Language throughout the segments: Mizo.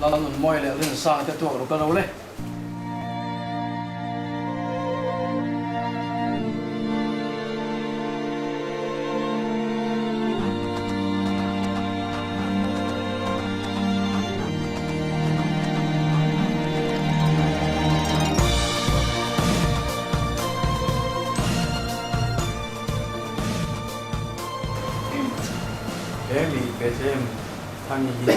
Lalnunmawia leh Rinsanga te tuak ruk a lo le. He mi Bethlehem Thani hi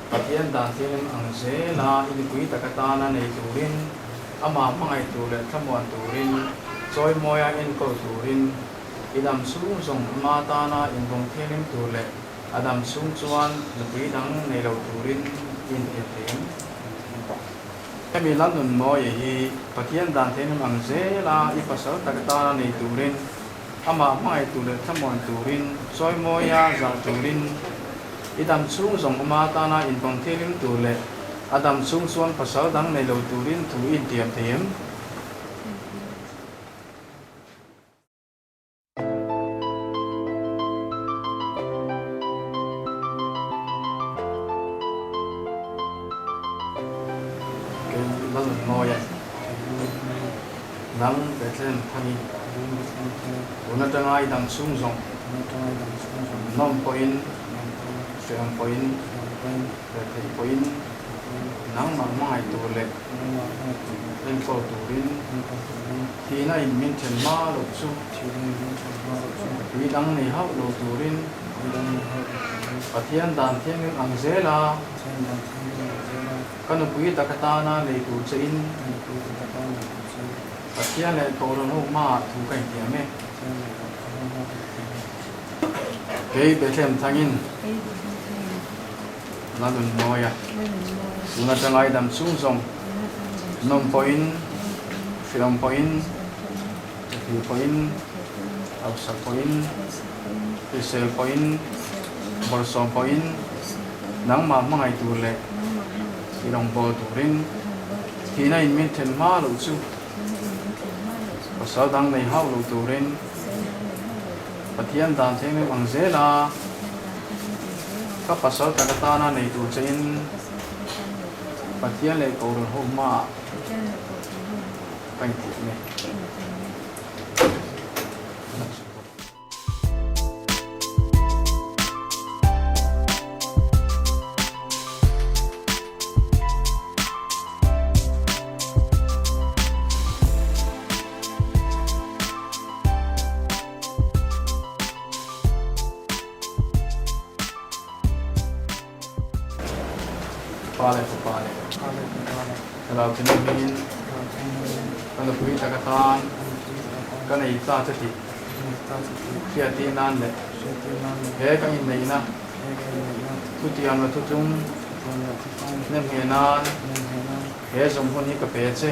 Pathian dan thianghlim ang zela i nupui tak atana nei turin, amah hmangaih tur leh thlamuan turin, chawimawia enkawl turin, i dam chhung zawng ama tana invawng thianghlim tur leh a dam chhung chuan nupui dang nei lo turin i intiam thei em? Hemi Lalnunmawia hi Pathian dan thianghlim ang zela i pasal tak atana nei turin, Amah hmangaih tur leh thlamuan turin, chawimawia zah turin, i dam chhung zawng awma atana inpawng thianghlim tur leh a dam chhung chuan pasal dang nei lo turin thu i intiam thei em? Kei Lalnunmawia. Nang Bethlehem Thani, tun atanga i dang chhung zawng nawm pawhin, hrehawm pawhin, rethei pawhin nangmah hmangaih tur leh enkawl turin thihna in min then hma loh chu tui dang nei hauh lo turin Pathian dan thianghlim ang zela Ka nupui tak atana lei tur che in Pathian leh Kohhran ho hmaah thu ka intiam e. Kei Bethlehem thangin la nun mawi a, tun atanga i dam chhung zawng nawm pawhin, hreawm pawhin, thil pawhin, hausak pawhin, hrisel pawhin, bawlhsawm pawhin nangmah hmangaih tur leh i rawngbâwl turin thihna in min then hma loh chu pasal dang nei hauh lo turin Pathian dan theng em ang zel a, ka pasal tak atana nei tur che in Pathian leh Kohhran ho hmaah ka intiam e. Pa leh fapa leh Thlarau Thianghlim ka nupui tak atan ka nei ta che tih hriattir nan leh he ka inneihna thutiam leh thutlung nemngheh nan he zawng hun hi ka pe che.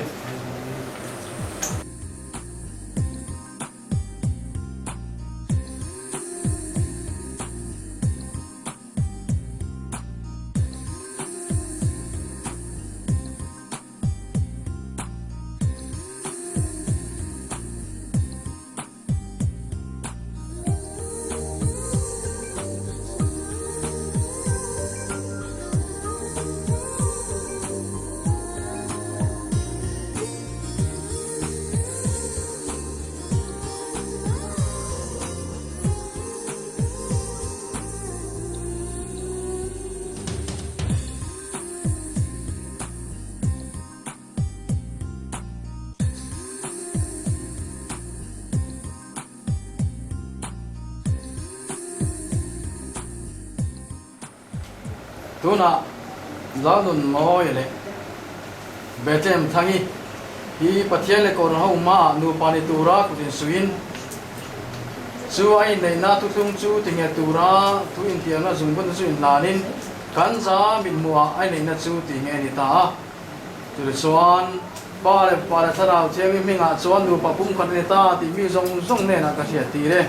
Tunah Lalnunmawia leh Bethlehem Thangi hi Pathian leh Kohhran ho hmaah nupa ni tura kut insuihin chu a inneihna thuthlung chu tinge tura thu intiamna zungbun chu inhlanin kan za mithmuhah a inneihna chu tinge ni ta a. Chutichuan, Pa leh Fapa leh Thlarau Thianghlim hmingah chuan nupa pumkhat a ni ta tih mi zawng zawng hnenah ka hriat tir e.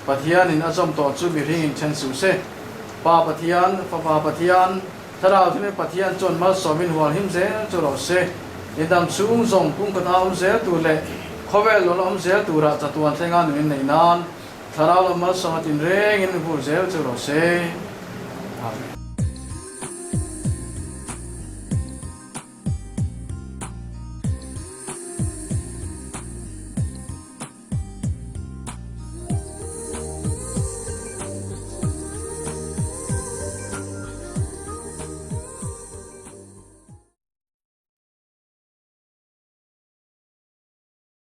Pathianin a zawm tawh chu mihringin then suh se. Pa Pathian, Fapa Pathian, Thlarau Thianghlim Pathian chuan malsawmin hualhim zel chu rawh se. Indam chhung zawng pumkhat a awm zel tur leh khawvel lawn awm zel turah chatuan thlenga nun in neih nan Thlarau lam malsawm a tinrengin vur zel chu rawh se. Amen.